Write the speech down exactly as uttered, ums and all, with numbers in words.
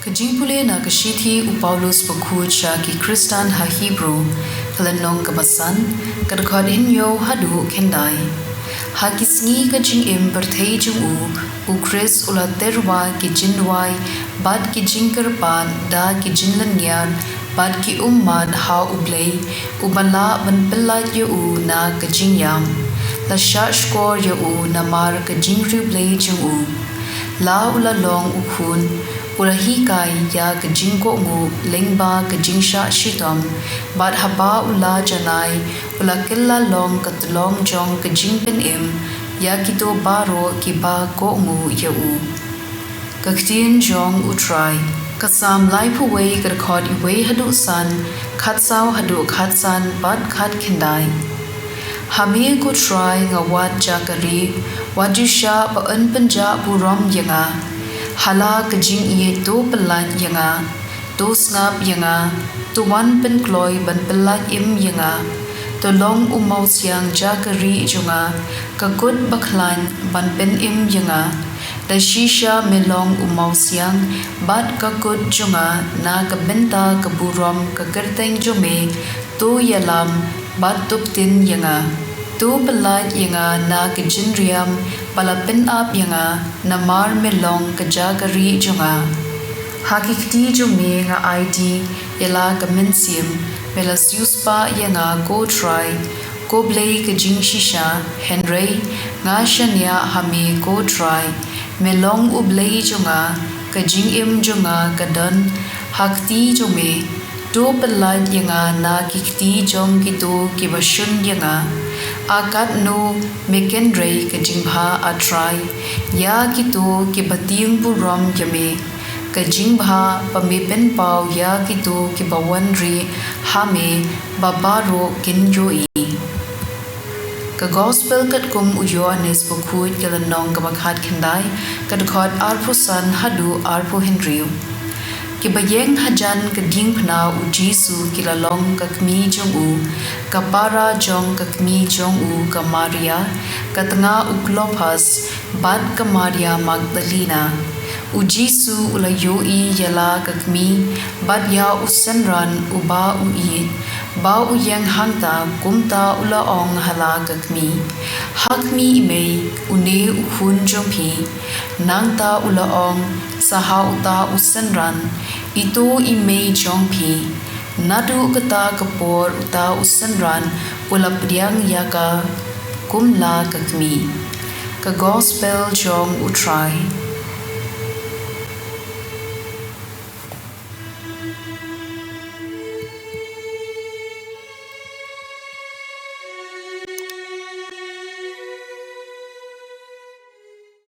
Ka jingpule na ka shithi u Paulus bakhuid sha ki Khristan ha Hebru, ka lynnong kaba san, ka dkhot hynñiew haduh khyndai. Ha ki sngi ka jingim pyrthei jong u, u Khrist u la tyrwa ki jingduwai bad ki jingkyrpad da ki jinglynñiar bad ki ummat ha u Blei, uba lah ban pyllait ïa u na ka jingïap. La shah shkor ïa u namar ka jingriewblei jong u. La u la long u khun, u la hikai ïa ka jingkohnguh lyngba ka jingshah shitom, bad haba u la janai, u la kylla long ka tyllong jong ka jingpynim ïa kito baroh kiba kohnguh ïa u. Ka ktien jong u Trai. Ka Salm laiphew wei, ka dkhot wei haduh san, khatsaw haduh khatsan bad khatkhyndai. Ha me ko Trai nga wad jakarieh, wat ju shah ba yn pynjah burom ïa nga. Ha la ka jingïeit to pyllait ïa nga. To sngap ïa nga, to wan pynkloi ban pyllait im ïa nga. To long u mawsiang jakarieh jong nga, ka kut bakhlaiñ ban pynim ïa nga. Da shisha me long u mawsiang bad ka kut jong nga, na ka bynta ka burom ka kyrteng jong me, to ïalam bad to btin ïa nga. To pyllait ïa nga na ka jingriam ba la pynap ïa nga, namar me long ka jakarieh jong nga. Ha ki kti jong me nga aiti ïa la ka mynsiem, me la siewspah ïa nga ko Trai, ko Blei ka jingshisha, hynrei nga shaniah ha me ko Trai. Me long u Blei jong nga, ka jingim jong nga ka don ha kti jong me. To pyllait ïa nga na ki kti jong kito kiba shun ïa nga. A katno me kynrei ka jingbha, A Trai, ïa kito kiba tieng burom ïa me. Ka jingbha ba me pynpaw ïa kito kiba wanrieh ha me, ba baroh kin ïohi. Ka Gospel katkum u Ïoannis bakhuid, ka lynnong kaba khatkhyndai, ka dkhot arphew san haduh arphew hynriew. Kiba ïeng hajan ka diengphna u Jisu ki la long ka kmie jong u, ka para jong ka kmie jong u ka Maria, ka tnga u Klopas, bad ka Maria Magdalena. U Jisu u la ïohi ïa la ka kmie bad ïa u synran uba u ïeit, ba u ïeng hangta, kumta u la ong ha la ka kmie, Ha kmie i mei, une u khun jong phi. Nangta u la ong sa ha uta u synran, Ito i mei jong phi. Naduh kata ka por uta u synran u la pdiang ïa ka kum la ka kmie. Ka Gospel jong u Trai.